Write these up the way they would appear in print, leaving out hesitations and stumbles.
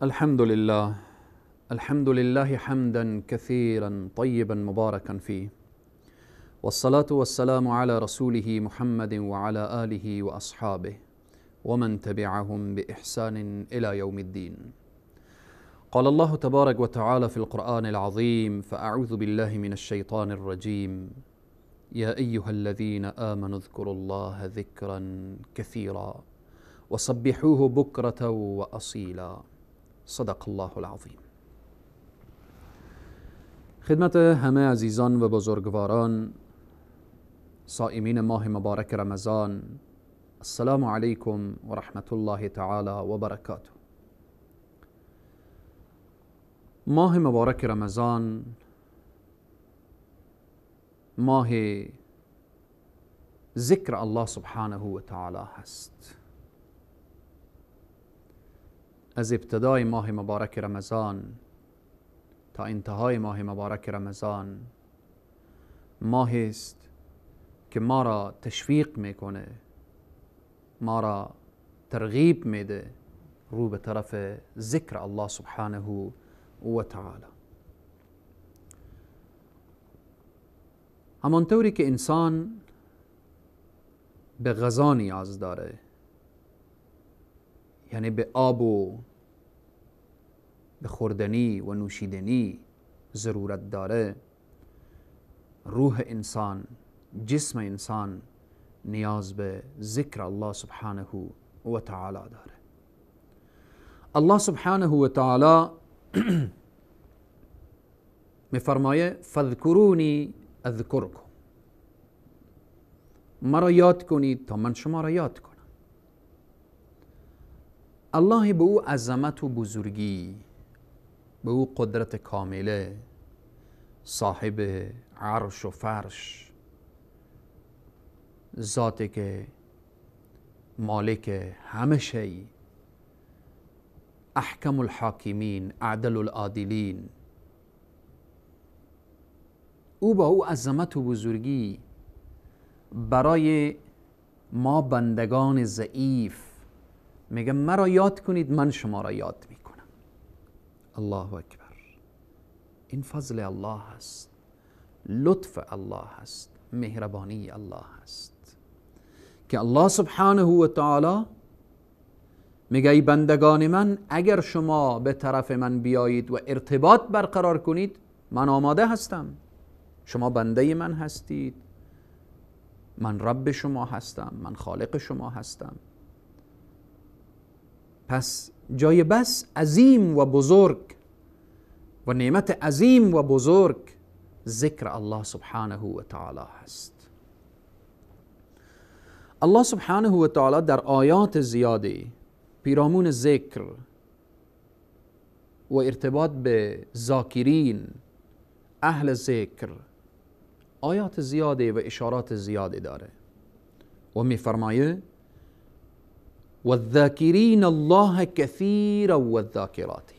الحمد لله، الحمد لله حمدا كثيرا طيبا مباركا فيه، والصلاة والسلام على رسوله محمد وعلى آله وأصحابه ومن تبعهم بإحسان إلى يوم الدين. قال الله تبارك وتعالى في القرآن العظيم: فأعوذ بالله من الشيطان الرجيم، يا أيها الذين آمنوا اذكروا الله ذكرا كثيرا وسبحوه بكرة وأصيلا. صدق الله العظیم. خدمت همه عزیزان و بزرگواران، صائمین ماه مبارک رمضان، السلام علیکم و رحمت الله تعالی و برکاته. ماه مبارک رمضان ماه ذکر الله سبحانه و تعالی هست. از ابتدای ماه مبارک رمضان تا انتهای ماه مبارک رمضان ماه است که ما را تشویق میکنه، ما را ترغیب میده رو به طرف ذکر الله سبحانه و تعالی. همانطوری که انسان به غذا نیاز داره، یعنی به آب و به خوردنی و نوشیدنی ضرورت داره، روح انسان، جسم انسان نیاز به ذکر الله سبحانه و تعالی داره. الله سبحانه و تعالی میفرمایه فاذکرونی اذکرکم، مرا یاد کنید تا من شما را یاد کنم. الله به او عظمت و بزرگی، به او قدرت کامله، صاحب عرش و فرش، ذاتی که مالک همه شی، احکم الحاکمین، اعدل العادلین، او با او عظمت و بزرگی برای ما بندگان ضعیف میگه مرا یاد کنید، من شما را یاد میکنم. الله اکبر. این فضل الله هست، لطف الله هست، مهربانی الله هست که الله سبحانه و تعالی میگه ای بندگان من، اگر شما به طرف من بیایید و ارتباط برقرار کنید، من آماده هستم. شما بنده من هستید، من رب شما هستم، من خالق شما هستم. پس جای بس عظیم و بزرگ و نعمت عظیم و بزرگ ذکر الله سبحانه و تعالی هست. الله سبحانه و تعالی در آیات زیادی پیرامون ذکر و ارتباط به ذاکرین، اهل ذکر، آیات زیاده و اشارات زیاده داره و میفرمایه والذاکرین الله کثیرا والذاکرات.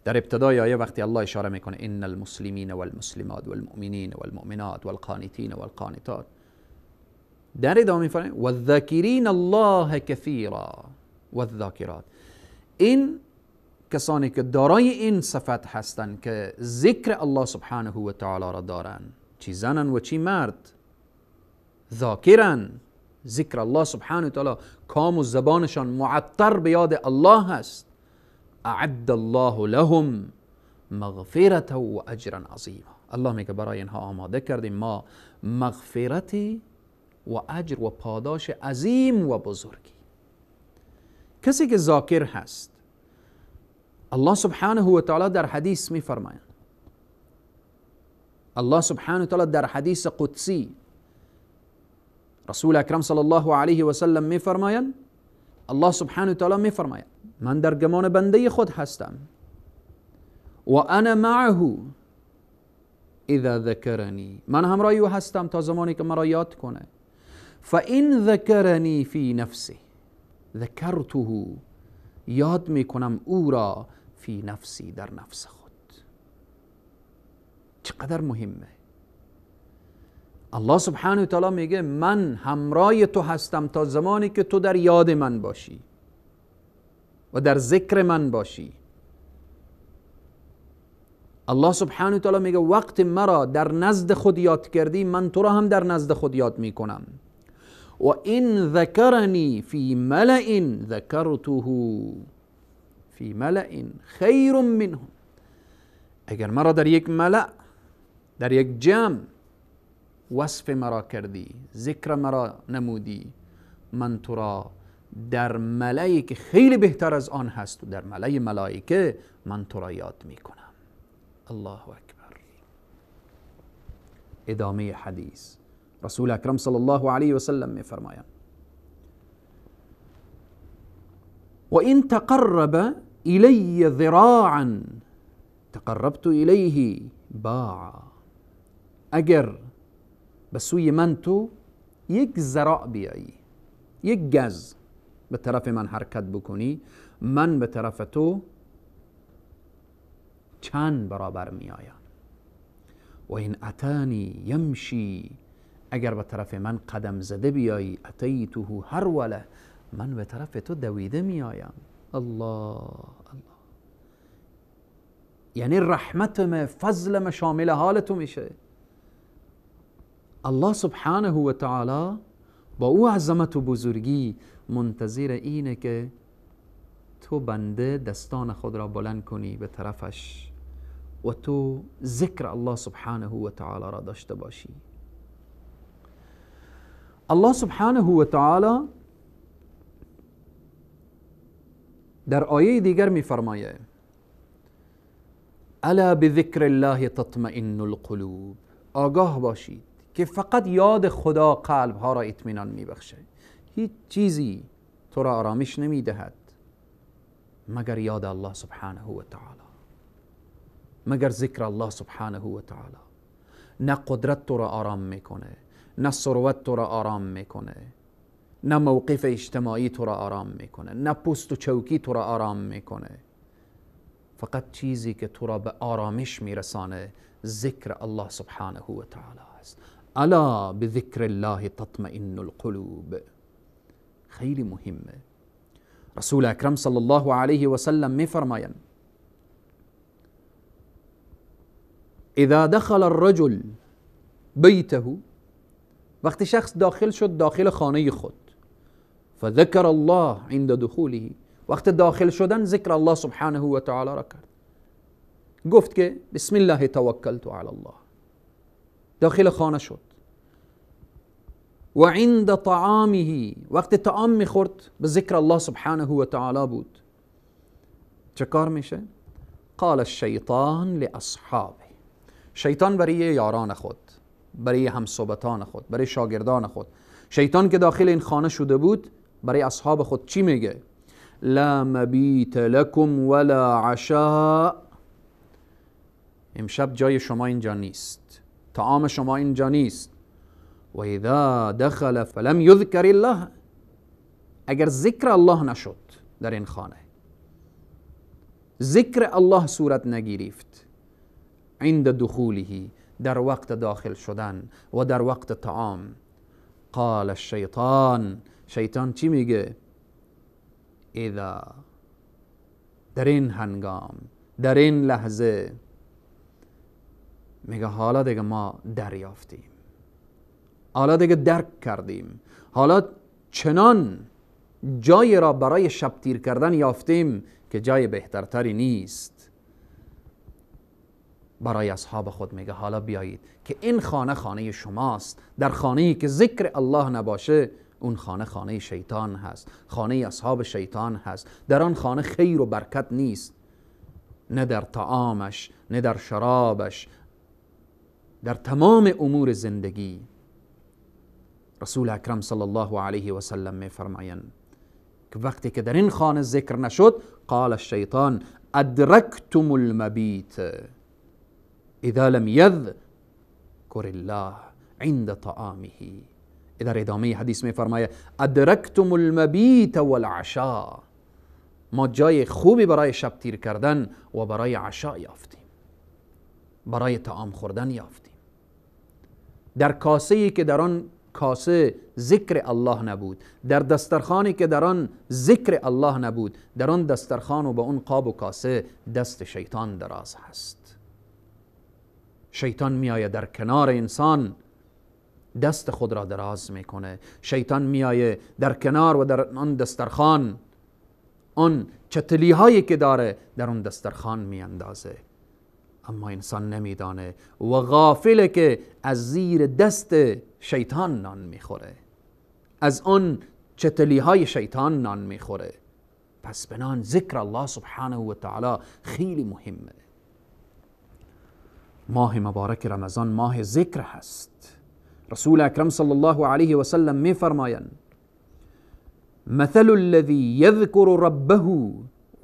در ابتدای آیه وقتی الله اشاره میکنه ان المسلمین والمسلمات والمؤمنین والمؤمنات والقانتین والقانتات، در ادامه میفرمایه والذاکرین الله کثیرا والذاکرات. این کسانی که دارای این صفت هستند که ذکر الله سبحانه و تعالی را دارن، چی زنن و چی مرد، ذاکرن، ذکر الله سبحانه و تعالی، کام و زبانشان معطر به یاد الله هست. اعد الله لهم مغفرة و اجرا عظیما. الله میگه برای اینها آماده کردیم ما مغفرتی و اجر و پاداش عظیم و بزرگی. کسی که ذاکر هست، الله سبحانه و تعالی در حدیث میفرماید، الله سبحانه و تعالی در حدیث قدسی رسول اکرم صلی الله علیه و سلم میفرمایند، الله سبحانه و تعالی میفرماید من در گمان بنده خود هستم و انا معه اذا ذکرنی، من همراه او هستم تا زمانی که مرا یاد کنه. فان ذکرنی فی نفسی ذکرته، یاد میکنم او را، فی نفسی، در نفس خود. چقدر مهمه. الله سبحانه و تعالی میگه من همراه تو هستم تا زمانی که تو در یاد من باشی. و در ذکر من باشی. الله سبحانه و تعالی میگه وقت مرا در نزد خود یاد کردی، من تو را هم در نزد خود یاد میکنم. و این ذکرنی فی ملأ ذکرته فی ملأ خیر منهم. اگر مرا در یک ملأ، در یک جمع وصف مرا کردی، ذکر مرا نمودی، من تو را در ملئی که خیلی بهتر از آن هست و در ملأ ملائکه من تو را یاد میکنم. الله اکبر. ادامه حدیث رسول اکرم صلی الله علیه و سلم میفرمایند و این تقرب الی ذراعا تقربت الیه باعا. اگر به سوی من تو یک ذراع بیایی، یک گز به طرف من حرکت بکنی، من به طرف تو چند برابر می آیم. و این اتانی یمشی، اگر به طرف من قدم زده بیایی، اتیته هروله، من به طرف تو دویده می آیم. الله الله، یعنی رحمت ما، فضل ما شامل حال تو میشه. الله سبحانه و تعالی با او عظمت و بزرگی منتظر اینه که تو بنده دستان خود را بلند کنی به طرفش و تو ذکر الله سبحانه و تعالی را داشته باشی. الله سبحانه و تعالی در آیه دیگر می‌فرماید الا بذکر الله تطمئن القلوب. آگاه باشید که فقط یاد خدا قلب ها را اطمینان میبخشه. هیچ چیزی تو را آرامش نمیدهد مگر یاد الله سبحانه و تعالی، مگر ذکر الله سبحانه و تعالی. نه قدرت تو را آرام میکنه، نه ثروت تو را آرام میکنه، نه موقف اجتماعی تو را آرام میکنه، نه پست و چوکی تو را آرام میکنه. فقط چیزی که تو را به آرامش میرسانه ذکر الله سبحانه و تعالی است. الا بذکر الله تطمئن القلوب. خیلی مهمه. رسول اکرم صلی الله علیه و سلم میفرمایند اذا دخل الرجل بیته، وقتی شخص داخل شد داخل خانه خود، فذکر الله عند دخوله، وقت داخل شدن ذکر الله سبحانه و تعالی را کرد، گفت که بسم الله توکلت علی الله، داخل خانه شد. و عند طعامه، وقت طعام میخورد به ذکر الله سبحانه و تعالی بود. چه کار میشه؟ قال الشیطان لاصحابه، شیطان برای یاران خود، برای همصحبتان خود، برای شاگردان خود، شیطان که داخل این خانه شده بود برای اصحاب خود چی میگه؟ لا مبیت لکم ولا عشاء. امشب جای شما اینجا نیست، طعام شما اینجا نیست. و اذا دخل فلم یذکر الله، اگر ذکر الله نشد در این خانه، ذکر الله صورت نگرفت، عند دخوله، در وقت داخل شدن و در وقت طعام، قال الشیطان، شیطان چی میگه؟ اذا، در این هنگام، در این لحظه، میگه حالا دیگه ما دریافتیم، حالا دیگه درک کردیم، حالا چنان جای را برای شب تیر کردن یافتیم که جای بهترتری نیست. برای اصحاب خود میگه حالا بیایید که این خانه خانه شماست. در خانه‌ای که ذکر الله نباشه اون خانه خانه شیطان هست، خانه اصحاب شیطان هست. در آن خانه خیر و برکت نیست، نه در طعامش، نه در شرابش، در تمام امور زندگی. رسول اکرم صلی الله علیه و سلم میفرمایند که وقتی که در این خانه ذکر نشد، قال الشیطان ادرکتم المبیت اذا لم یذکر الله عند طعامه. در ادامه حدیث میفرماید ادرکتم المبیت والعشاء، ما جای خوبی برای شب تیر کردن و برای عشاء یافتیم، برای طعام خوردن یافتیم. در کاسه‌ای که در آن کاسه ذکر الله نبود، در دسترخوانی که در آن ذکر الله نبود، در آن دسترخوان و به اون قاب و کاسه دست شیطان دراز هست. شیطان میآید در کنار انسان دست خود را دراز میکنه. شیطان میآید در کنار و در آن دسترخوان آن چتلی هایی که داره در آن دسترخوان میاندازه، اما انسان نمیدانه و غافله که از زیر دست شیطان نان میخوره، از آن چتلی های شیطان نان میخوره. پس بنان ذکر الله سبحانه و تعالی خیلی مهمه. ماه مبارک رمضان ماه ذکر هست. رسول اکرم صلی الله علیه و سلم میفرمایند مثل الذي يذكر ربه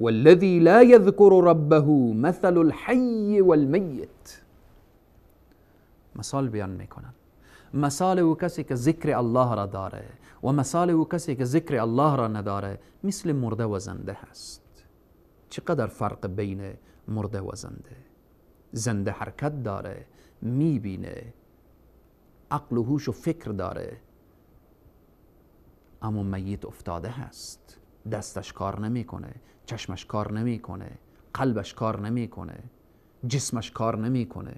والذي لا يذكر ربه مثل الحي والمیت. مثال بیان میکنن، مثال او کسی که ذکر الله را داره و مثال او کسی که ذکر الله را نداره مثل مرده و زنده هست. چقدر فرق بین مرده و زنده؟ زنده حرکت داره، میبینه، عقل و هوش و فکر داره، اما میت افتاده هست، دستش کار نمیکنه، چشمش کار نمیکنه، قلبش کار نمیکنه، جسمش کار نمیکنه.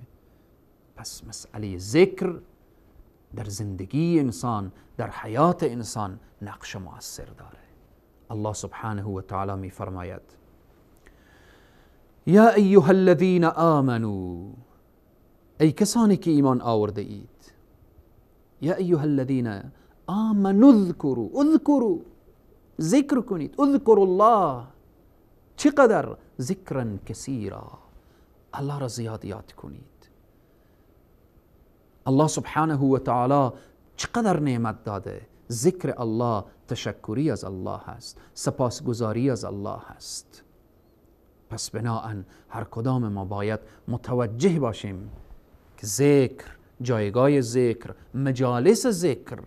پس مسئله ذکر در زندگی انسان، در حیات انسان نقش مؤثر داره. الله سبحانه و تعالی میفرماید یا ایها الذین آمنوا، ای کسانی که ایمان آورده اید، یا ایها الذین آمنوا اذکروا، اذکروا ذکر کنید، اذکروا الله. چقدر؟ ذکرا کثیرا، الله را زیاد یاد کنید. الله سبحانه و تعالی چقدر نعمت داده. ذکر الله تشکری از الله هست، سپاسگزاری از الله هست. پس بناءً هر کدام ما باید متوجه باشیم که ذکر، جایگاه ذکر، مجالس ذکر،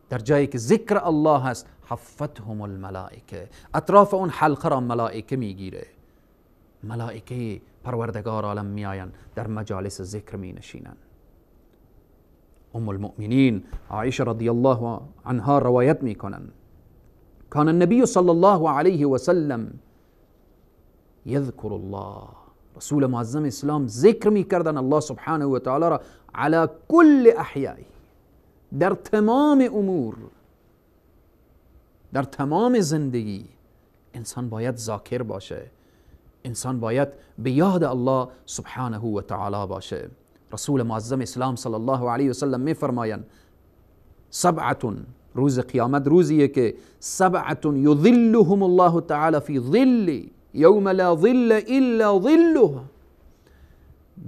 در جایی که ذکر الله هست حفتهم الملائکه، اطراف اون حلقه را ملائکه میگیره. ملائکه پروردگار عالم میآیند در مجالس ذکر می نشینند. ام المؤمنین عایشه رضی الله عنها روایت میکنند کان النبی صلی الله علیه و سلم یذکر الله، رسول معظم اسلام ذکر میکردن الله سبحانه و تعالی را علی کل احیائه، در تمام امور، در تمام زندگی انسان باید ذاکر باشه، انسان باید به یاد الله سبحانه و تعالی باشه. رسول معظم اسلام صلی الله علیه و سلم میفرمایند سبعة، روز قیامت روزیه که سبعة یظلهم الله تعالی فی ظل یوم لا ظل الا ظله،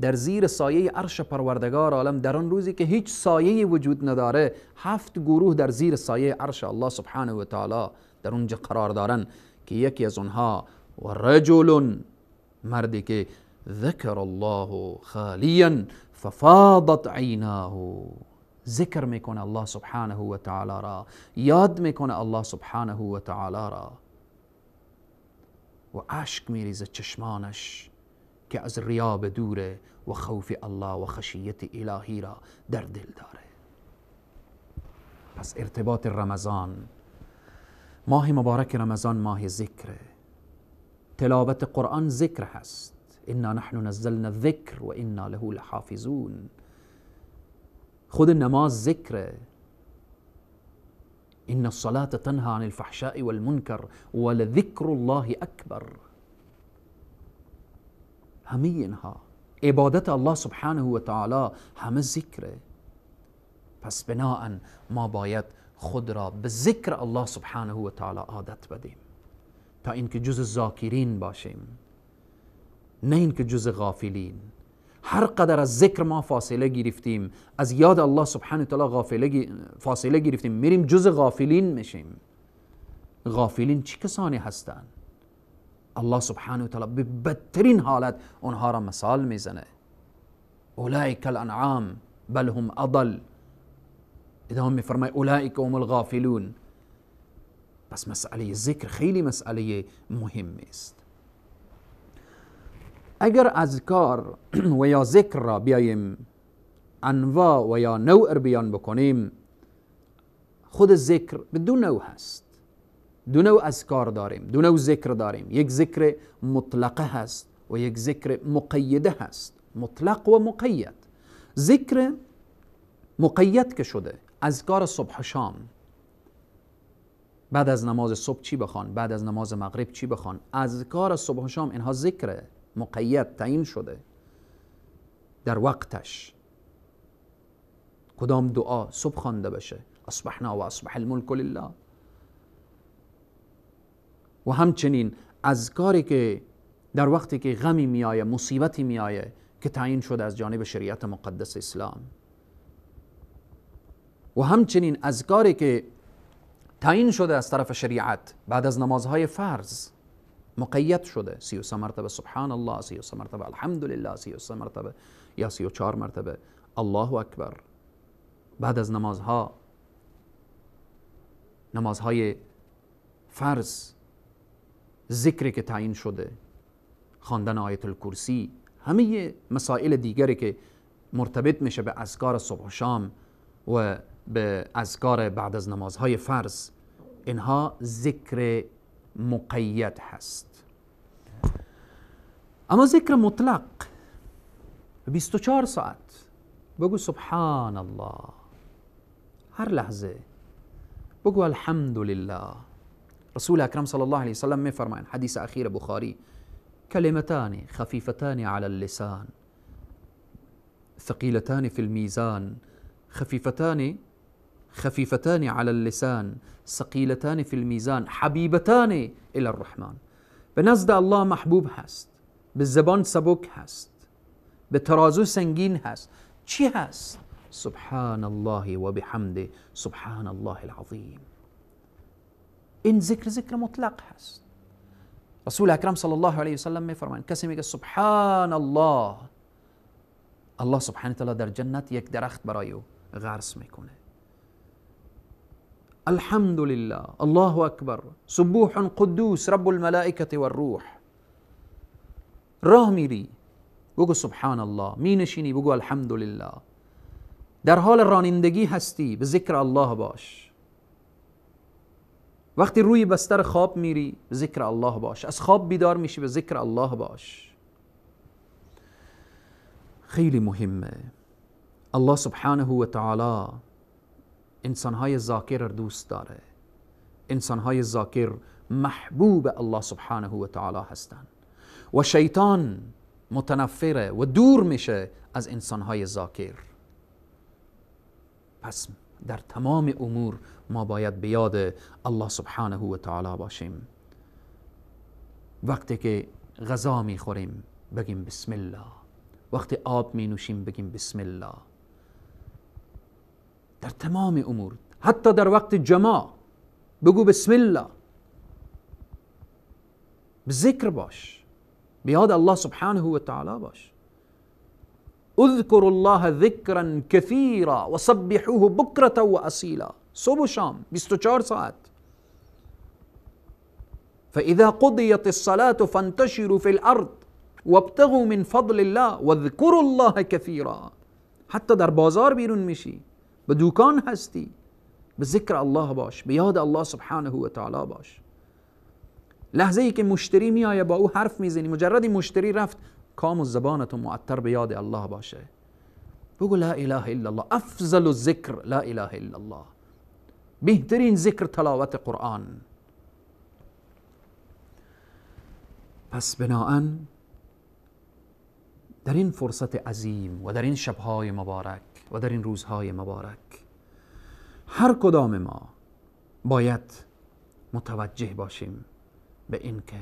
در زیر سایه عرش پروردگار عالم، در آن روزی که هیچ سایه وجود نداره، 7 گروه در زیر سایه عرش الله سبحانه و تعالی در اونجا قرار دارن که یکی از اونها و رجل، مردی که ذکر الله خالیا ففاضت عیناه، ذکر میکنه الله سبحانه و تعالی را، یاد میکنه الله سبحانه و تعالی را و اشک میریزه چشمانش که از ریا دوره و خوف الله و خشیت الهی را در دل داره. پس ارتباط رمضان، ماه مبارک رمضان ماه ذکره، تلاوت قرآن ذکر هست، انا نحن نزلنا الذکر و انا له لحافظون. خود نماز ذکره، ان الصلاة تنهى عن الفحشاء والمنکر ولذکر الله اکبر. همه اینها عبادت الله سبحانه و تعالی همه ذکره. پس بناءً ما باید خود را به ذکر الله سبحانه و تعالی عادت بدیم تا اینکه جز ذاکرین باشیم، نه اینکه جز غافلین. هر قدر از ذکر ما فاصله گرفتیم، از یاد الله سبحانه و تعالی فاصله گرفتیم، میریم جز غافلین میشیم. غافلین چه کسانی هستند؟ الله سبحانه و تعالی به بدترین حالت اونها را مثال میزنه، اولئک الانعام بل هم اضل. ادامه میفرماید اولئک هم الغافلون. پس مسئله ذکر خیلی مسئله مهم است. اگر اذکار و یا ذکر را بیایم انواع و یا نوع رو بیان بکنیم، خود ذکر به دو نوع هست، دو نوع اذکار داریم، دو نوع ذکر داریم. یک ذکر مطلقه هست و یک ذکر مقیده هست. مطلق و مقید. ذکر مقید که شده اذکار صبح و شام، بعد از نماز صبح چی بخوان، بعد از نماز مغرب چی بخوان، اذکار صبح و شام اینها ذکر مقید تعیین شده در وقتش. کدام دعا صبح خوانده بشه، اصبحنا و اصبح الملک لله. و همچنین اذکاری که در وقتی که غمی میایه، مصیبتی میایه که تعیین شده از جانب شریعت مقدس اسلام. و همچنین اذکاری که تعیین شده از طرف شریعت بعد از نمازهای فرض مقید شده، 33 مرتبه سبحان الله، 33 مرتبه الحمدلله، 33 مرتبه یا 34 مرتبه الله اکبر. بعد از نمازها، نمازهای فرض، ذکری که تعیین شده، خواندن آیت الکرسی، همه مسائل دیگری که مرتبط میشه به اذکار صبح و شام و به اذکار بعد از نمازهای فرض، اینها ذکر مقید هست. اما ذکر مطلق 24 ساعت بگو سبحان الله، هر لحظه بگو الحمدلله. رسول اکرم صلی الله علیه وسلم میفرمایند، حدیث اخیر بخاری، کلمتان خفیفتان علی اللسان ثقیلتان فی الميزان، خفیفتان علی اللسان ثقیلتان فی الميزان حبیبتان الی الرحمن. به نزد الله محبوب هست، به زبان سبک هست، به ترازو سنگین هست. چی هست؟ سبحان الله و بحمده سبحان الله العظیم. این ذکر ذکر مطلق هست. رسول اکرم صلی الله علیه وسلم میفرمایند کسی میگه سبحان الله، الله سبحانه وتعالی در جنت یک درخت برای او غرس میکنه. الحمدلله، الله اکبر، سبوح قدوس رب الملائکه والروح. راه میری بگو سبحان الله، می نشینی بگو الحمدلله. در حال رانندگی هستی به ذکر الله باش. وقتی روی بستر خواب میری به ذکر الله باش. از خواب بیدار میشی به ذکر الله باش. خیلی مهمه. الله سبحانه و تعالی انسانهای ذاکر دوست داره. انسانهای ذاکر محبوب الله سبحانه و تعالی هستند و شیطان متنفره و دور میشه از انسانهای ذاکر. پس در تمام امور ما باید به یاد الله سبحانه و تعالی باشیم. وقتی که غذا میخوریم بگیم بسم الله، وقتی آب می نوشیم بگیم بسم الله. در تمام امور، حتی در وقت جماع بگو بسم الله، به ذکر باش، به یاد الله سبحانه و تعالی باش. اذكروا الله ذکرا كثيرا وسبحوه بكرة وأصيلا. صبح و شام 24 ساعت. فإذا قضيت الصلاة فانتشروا في الأرض وابتغوا من فضل الله واذكروا الله كثيرا. حتی در بازار بیرون میشی، به دوکان هستی، به ذکر الله باش، به یاد الله سبحانه و تعالی باش. لحظه ای که مشتری میآید با او حرف میزنی، مجردی مشتری رفت، کام و زبانت معطر به یاد الله باشه. بگو لا اله الا الله، افضل الذکر لا اله الا الله، بهترین ذکر تلاوت قرآن. پس بناهن در این فرصت عظیم و در این شبهای مبارک و در این روزهای مبارک هر کدام ما باید متوجه باشیم به اینکه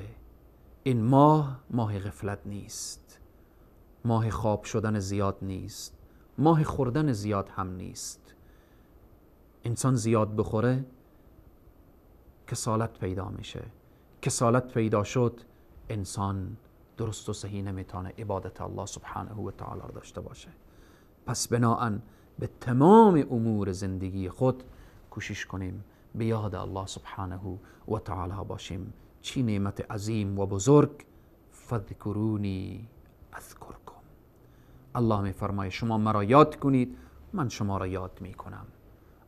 این ماه، ماه غفلت نیست، ماه خواب شدن زیاد نیست، ماه خوردن زیاد هم نیست. انسان زیاد بخوره کسالت پیدا میشه، کسالت پیدا شد انسان درست و صحیح نمیتونه عبادت الله سبحانه و تعالی را داشته باشه. پس بناهن به تمام امور زندگی خود کوشش کنیم به یاد الله سبحانه و تعالی باشیم. چی نعمت عظیم و بزرگ! فاذکرونی اذکرکم. الله می فرماید شما مرا یاد کنید، من شما را یاد می کنم.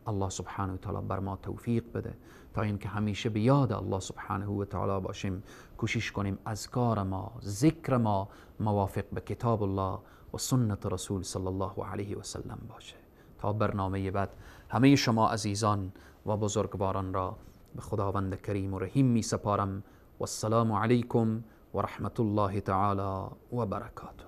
الله سبحانه و تعالی بر ما توفیق بده تا اینکه همیشه به یاد الله سبحانه و تعالی باشیم، کوشش کنیم اذکار ما، ذکر ما موافق به کتاب الله و سنت رسول صلی الله علیه و سلم باشه. تا برنامه بعد همه شما عزیزان و بزرگواران را به خداوند کریم و رحیم می سپارم. و السلام علیکم و رحمت الله تعالی و برکاته.